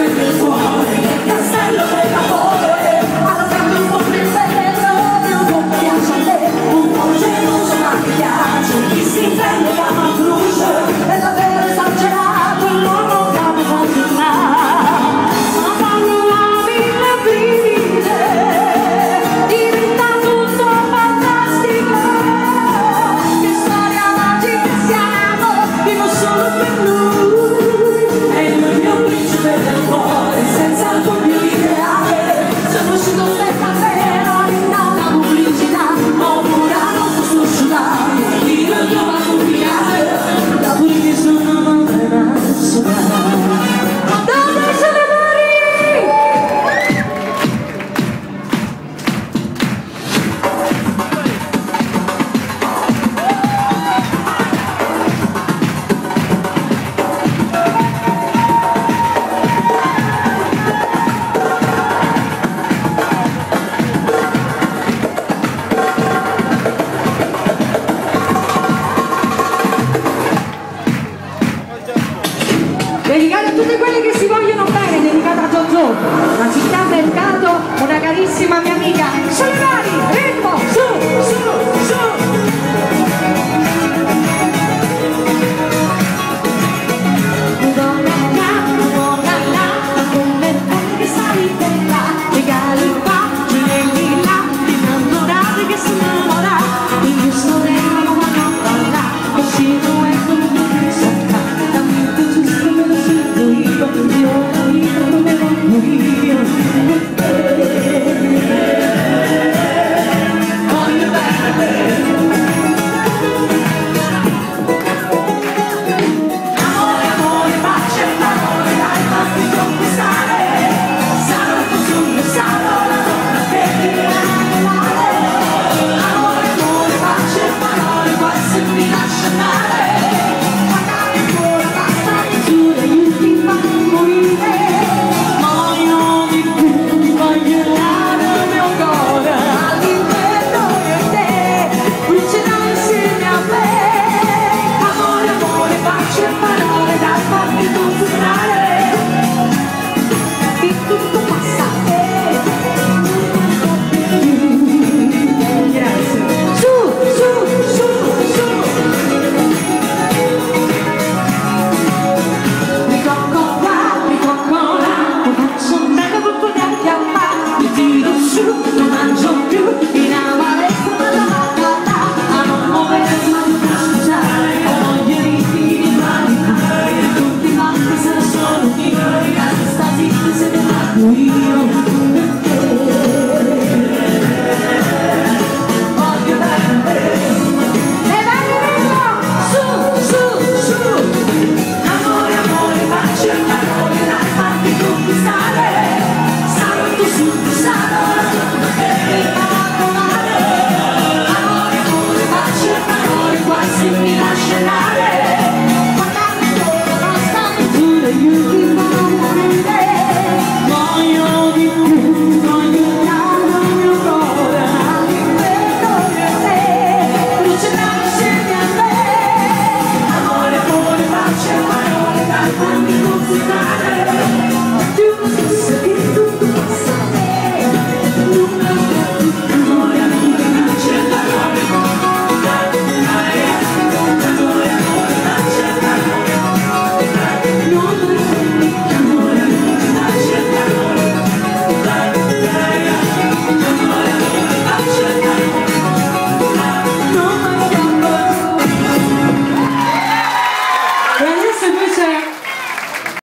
Principe del cuore, castello dell'amore, allo un po' più bello, un po' piace a te, un po' geloso ma mi piace, chi si intende chiama brucia, è davvero esagerato, l'uomo che mi fa tornare, ma fanno la mille brivide, diventa tutto fantastico, che storia magica siamo, vivo solo per lui, è il mio principe del cuore, senza dubbio l'ideale, sono uscito per davvero in pubblicità, ho curato questo sciugato, io lo vado a da pure che sono nazionale. Dove sono i mari? Dedicata a tutti quelli che si vogliono bene, dedicata a Giorgio, la città mercato, una carissima mia amica. Sulle mani, ritmo!